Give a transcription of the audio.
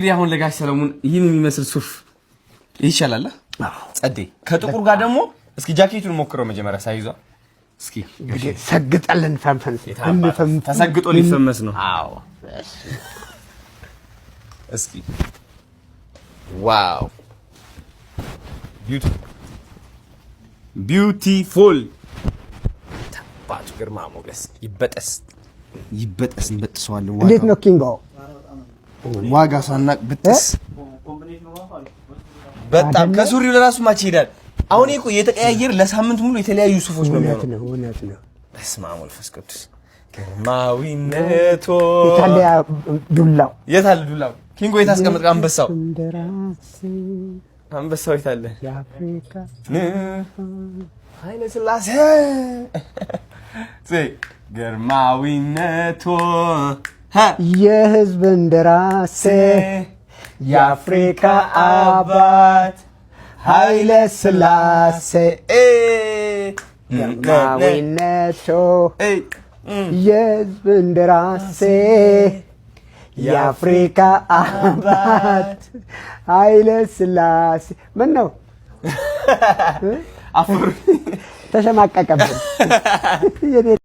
እንግዲህ አሁን ለጋሽ ሰለሞን ይህን የሚመስል ሱፍ ይሻላል። ጸዴ ከጥቁር ጋር ደግሞ እስኪ ጃኬቱን ሞክረው መጀመሪያ ሳይዟ እስኪ። እንግዲህ ሰግጠልን ፈንፈን። ተሰግጦ ሊፈመስ ነው። አዎ፣ እስኪ wow፣ beautiful! ታባቱ ግርማ ሞገስ ይበጠስ ይበጠስ፣ እንበጥሰዋለን። እንዴት ነው ኪንጎ? ዋጋ ሳናቅ ብጥስ። በጣም ከሱሪው ለራሱ match ይሄዳል። አሁን እኮ የተቀያየር ለሳምንት ሙሉ የተለያዩ ሱፎች ነው እውነት ነው፣ እውነት ነው። በስመ አብ ወመንፈስ ቅዱስ ግርማዊነቶ። የታለ ያ ዱላው? የታለ ዱላው? ኪንጎ የት አስቀመጥከው? አንበሳው፣ አንበሳው የታለ? የአፍሪካ ኃይለ ሥላሴ ግርማዊነቶ። የህዝብ እንደራሴ፣ የአፍሪካ አባት ኃይለ ሥላሴ፣ ግርማዊነቶ፣ የህዝብ እንደራሴ፣ የአፍሪካ አባት ኃይለ ሥላሴ። ምን ነው አፈሩ? ተሸማቀቀብን?